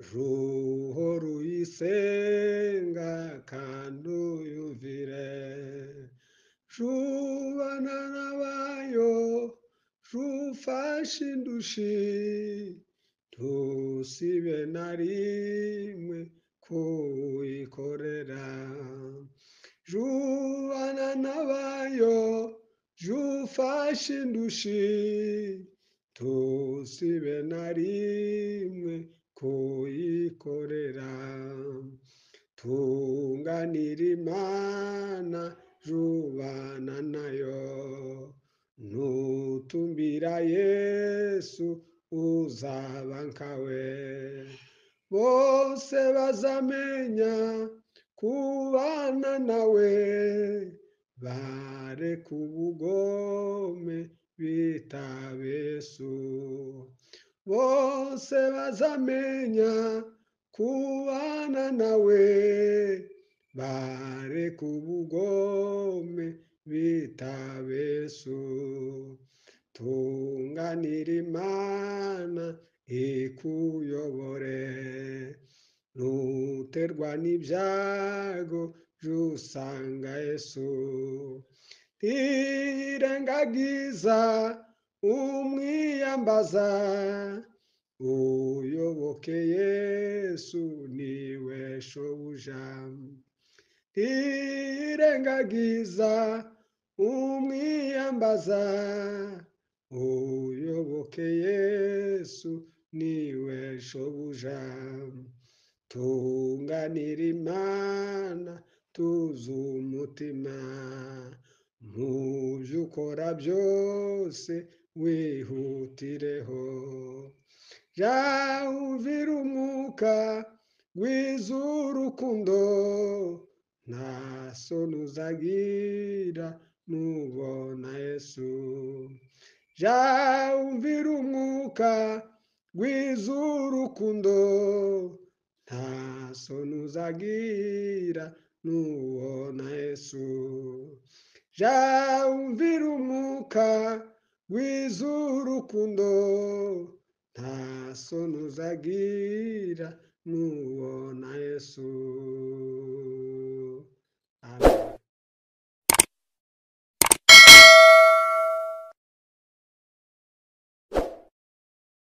Juhora uyisenga kandi uyumvire. Jubana n'abayo, jufashe indushi, ntusibe na rimwe kuyikorera. Jubana n'abayo, jufashe indushi, ntusibe na rimwe kuyikorera. Tunganira Imana, jubana nayo, nutumbira Yesu uzaba nkawe. Bose bazamenya kubana nawe, bareke ubugome bitabe Yesu. Bose bazamenya kubana nawe, bareke ubugome bitabe Yesu. Tunganira Imana ikuyobore, nuterwa n'ibyago jya usanga Yesu. Ntiyirengagiza umwiyambaza, uyoboke Yesu niwe shobuja. Ntiyirengagiza umwiyambaza, uyoboke Yesu niwe shobuja. Tunganira Imana tuzi umutima, mu byo ukora byose wihutireho. Jya wumvira umwuka gwiza urukundo, nta soni uzagira nubona Yesu. Jya wumvira umwuka gwiza urukundo, nta soni uzagira nubona Yesu. Jya wumvira umwuka gwiza urukundo, nta soni uzagira nubona Yesu. Amen.